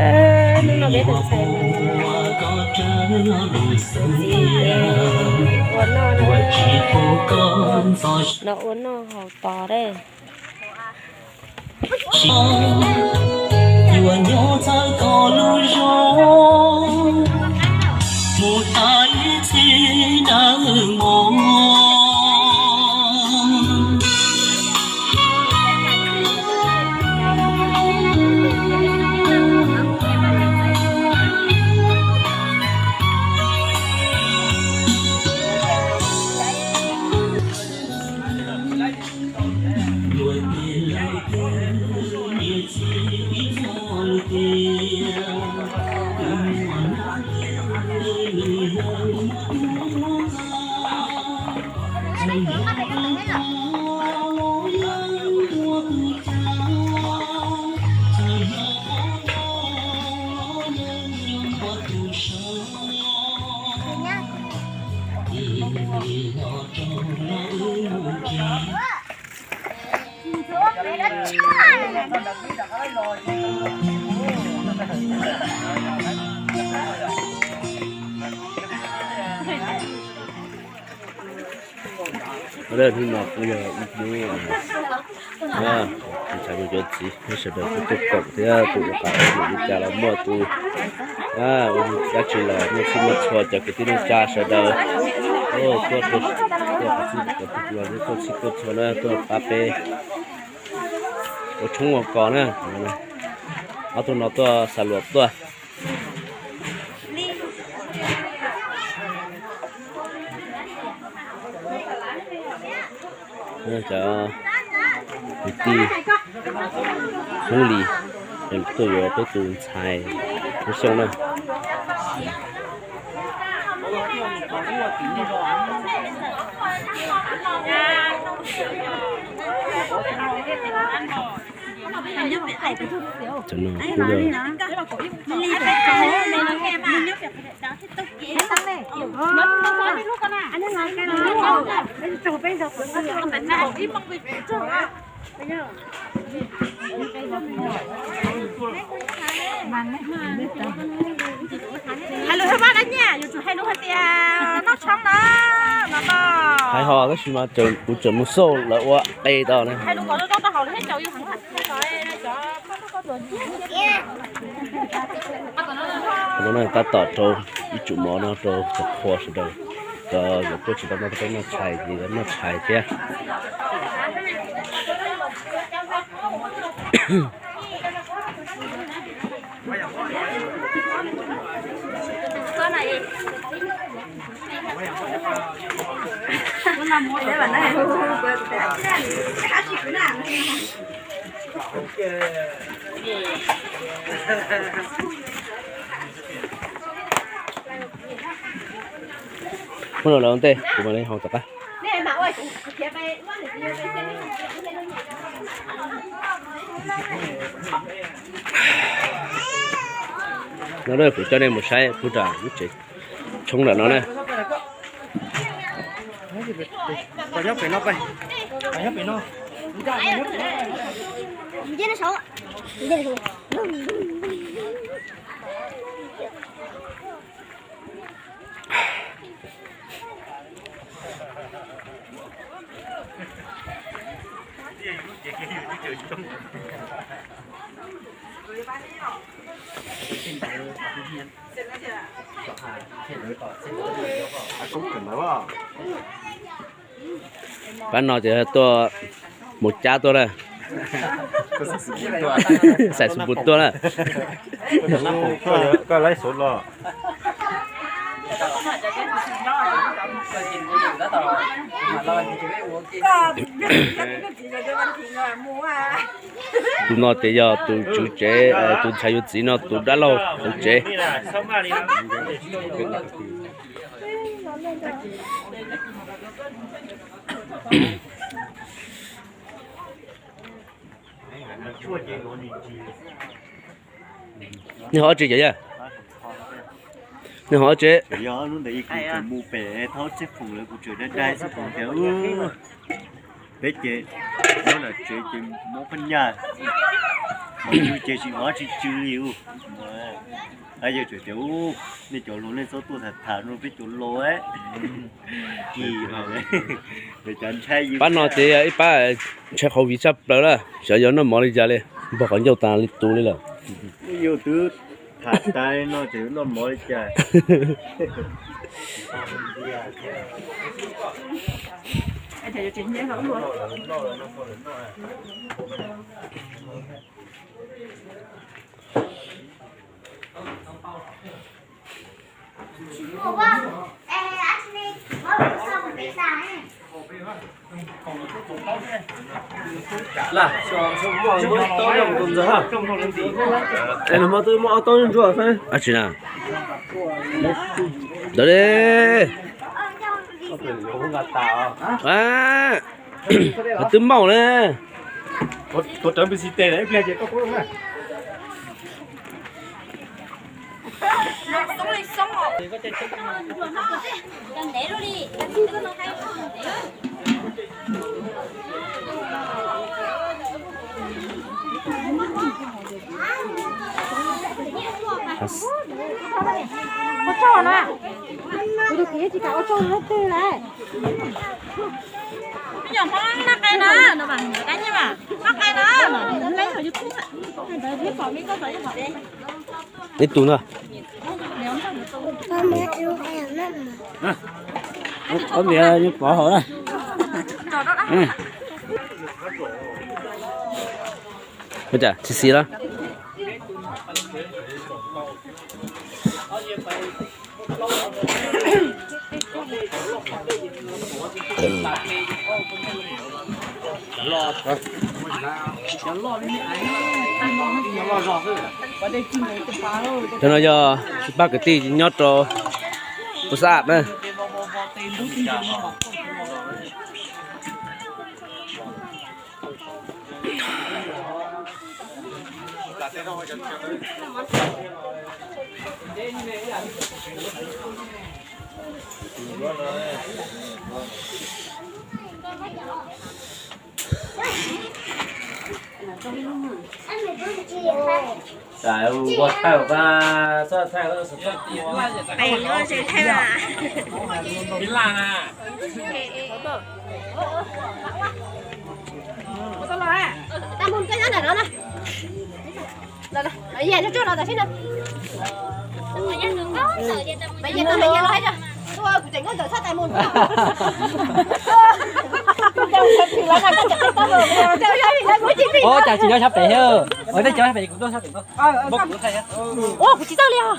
Hnub no peb tus ntxhais ua noj, noj ua noj haus tos dab. Yuav nyob txawj koj lub zog, mus tau ib txhis nawb mog. Hnub no kuj yog ib hnub tus ntxhais mus yuav txiv, sawv daws kuj tuaj koom thiab tus ua qas ua li cas los muaj tus ua dab tsi los muaj txhij muaj txhua cov kwv tij neej tsa sawv daws tuaj, tuaj txhij tuaj txhua na, tuaj pab peb ua tshoob ua kos na. Ob tug no tuaj xa luam tuaj. Cov kwv tij Hmoob Lis tuaj yuav peb tus ntxhais lub xyoo na. Hais lus Hmoob Vaj dab nyiaj, yus tsum hais lus hais tias noj tshoob na, no no. Hais ho tab sis mas kuv tseem mus xauj lawv ua qe tau na. Hais lus kom zoo zoo rau hauv lawv thiab caum yus heev. Tab tom rau ib tsum mov no rau cov qhua sawv daws, cov yuav tuaj tsis tau noj, noj tshais ces noj tshais thiab. Muab los ua ntej kuv mam li hau tom qab. No kuv coj nej mus saib puag nram lub tsev tshoob nram no na. Pab no ces tuaj mus cab tuaj na. Xais xus pus tuaj na. Koj laib xov los. Tus no ces yog tus tswv tsev, tus ntxhais yuav txiv no tus dab laug hauv tsev. Nej ho ob tsev cov yawg? Nej ho ob tsev? Mus pem thab txij foom lawv kuv tsev dai dai txij foom tias peb ces nyob nram tsev ces muab pab nyaj. Ces tsis hnov tsis tsw li. Yog tseem tias nej cov laus nej txhob tuaj tham tham no peb cov laus. Pab no ces ib pab ntshai qhauv viv tshaj plaws lawm, xyov yuav noj mov li cas li, npog qhov ncauj tas li tus li lawm. Yus twb tham tas li no tseem yuav noj mov li cas? Ab tsi na, ntawd li, twb maum na. Ua tsaug na, kuv tus kwv tsis kam ua tsaug leej twg lawm. Ib tug no. Ob viv pov hauv na. Ua cas tsis xis lawm? Cov no yog ib pab kwv tij nyob rau Pus Xab na. Tais mus koj nyob ntawm no na. Los, los, los, yog tsuag tsuag los tam sim no. Mas yog tau mas yog los hais rau. Ua kuv tseem nkauj ntawm txhob tais mus. Ua cas tsis nyob sab pem thiab? Ua nej cov sab pem kuv tuaj sab pem. Ua kuv tsis txawj li os.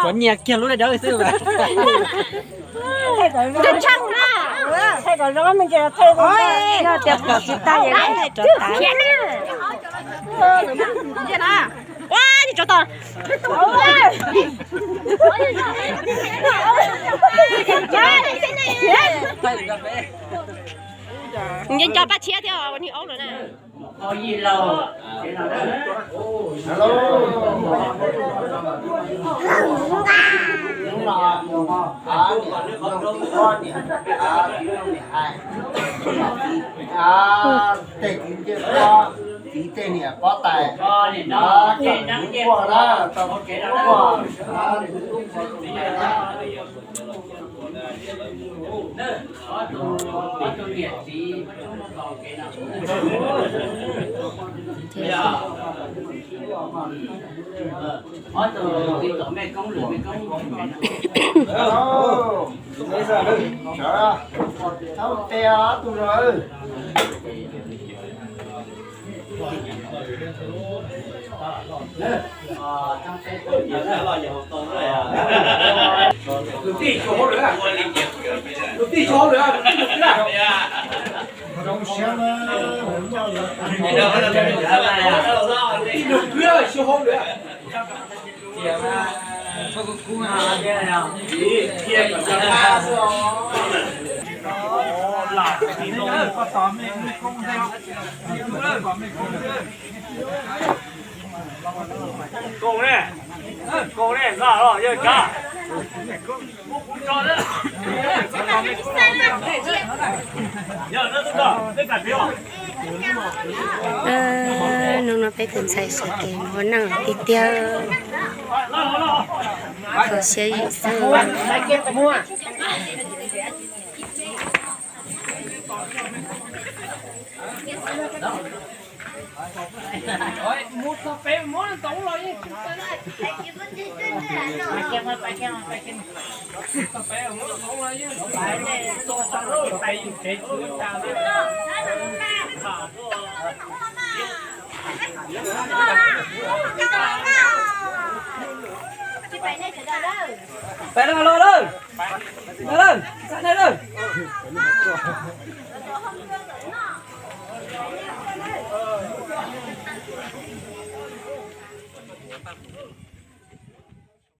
Tsuas nyiam kiag lub dawb xwb. Ntshai na. Tias pom tsis tau, rov tas. Ua, tsis rov tas. Nco nco pab tshiab thiab ua niag aub lawm na. Tej kwv tij, txiv tej niam pob tais, tau kuv quaj na, tau kuv quaj. Thab tes ob tug no. Tus tij tshuav hauj lwm, tus tij tshuav hauj lwm, tus tij tshuav hauj lwm. Tus tij tshuav hauj lwm. Koj ne, koj ne, noj los yawg Tsav, kuv tso na. Hnub no peb tus ntxhais sawv kev ua neej tiag tiag, kho siab yim xwb. Peb los los lawm, los lawm, txaj nej lawm.